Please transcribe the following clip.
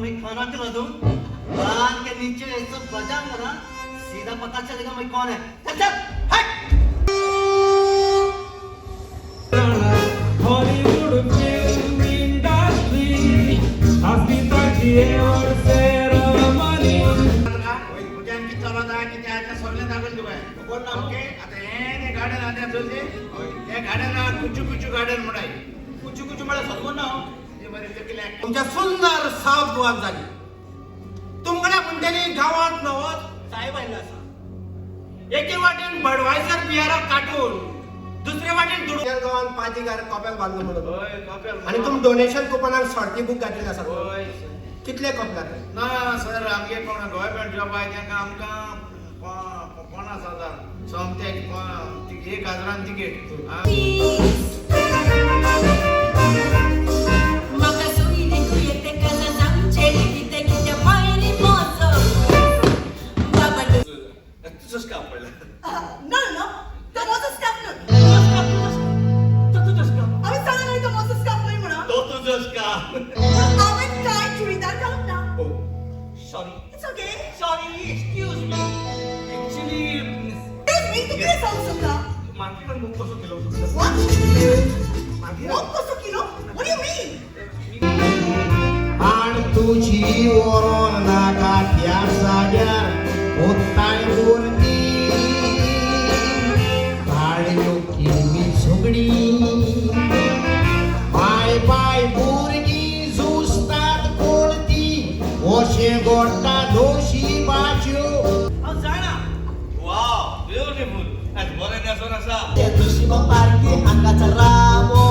मैं खाना खिला दूं, कान के नीचे ऐसा बजाऊंगा ना, सीधा पता चलेगा मैं कौन है। चल चल हट। हॉलीवुड फिल्म इंडस्ट्री अस्मिताची एवढ सेरमनी. तुज्यान कितें चलता कितें आसा सगळें दाखयलें तुका. खबर ना. ओके, आतां हें तें गार्डन आहा तें चलचें, तें गार्डन कुचू कुचू गार्डन म्हणटाय. कुचू कुचू म्हळ्यार समजून ना. तें बरें तकले. तुमच्या सुंदर सावथ गोवान जाली. तुमगेल्या म्हणटली गांवांत नवोच साहेब आयिल्लो आसा. एके वाटेन बडवायसर बियराक काटून, दुसरे वाटेन दुडू. गांवांत पांच घर कपेल बांदलो म्हणून. हय, कपेल. आनी तुमी डोनेशन कुपनाक सर्ती बूक घातलेले आसा. हय. कितले कपल जाता? ना सर, आमगे कोण गव्हर्मेंट जॉब आहा तेंका आमकां 50,000 सोमते 1,000 तिकेट. म्हाका सोयरी कुयेते काना सांगचेली कितें कितें पायरी मोजो बाबा. तुजोच काम पडला. No, no, तो म्हजो स्कार्फ न्हय. तो तुजोच काम. हांवें सांगलें न्हय तो म्हजो स्कार्फ न्हय म्हणून. तो तुजोच काम. पूण हांवें कांय चुडीदार घालूंक ना. Oh, sorry. It's okay. Sorry, excuse me, actually Excuse me, तूं कितें सांगूंक सोदता? मार्केटान मूग कसो केलो? What? मागीर. मोग कसो kilo? What do you mean? आण तुजी वरोन नाका त्या जाग्यार ओत्ताय उरती काळ्यो किळमी झगडी बाय बाय भुरगीं झुजतात कोण ती अशें घडटा नशिबाच्यो. हांव जाणा. वाव, ब्युटिफूल. आज बरें न्हेसोन आसा. ते तुशिबा पार्के हांगाचा रावो.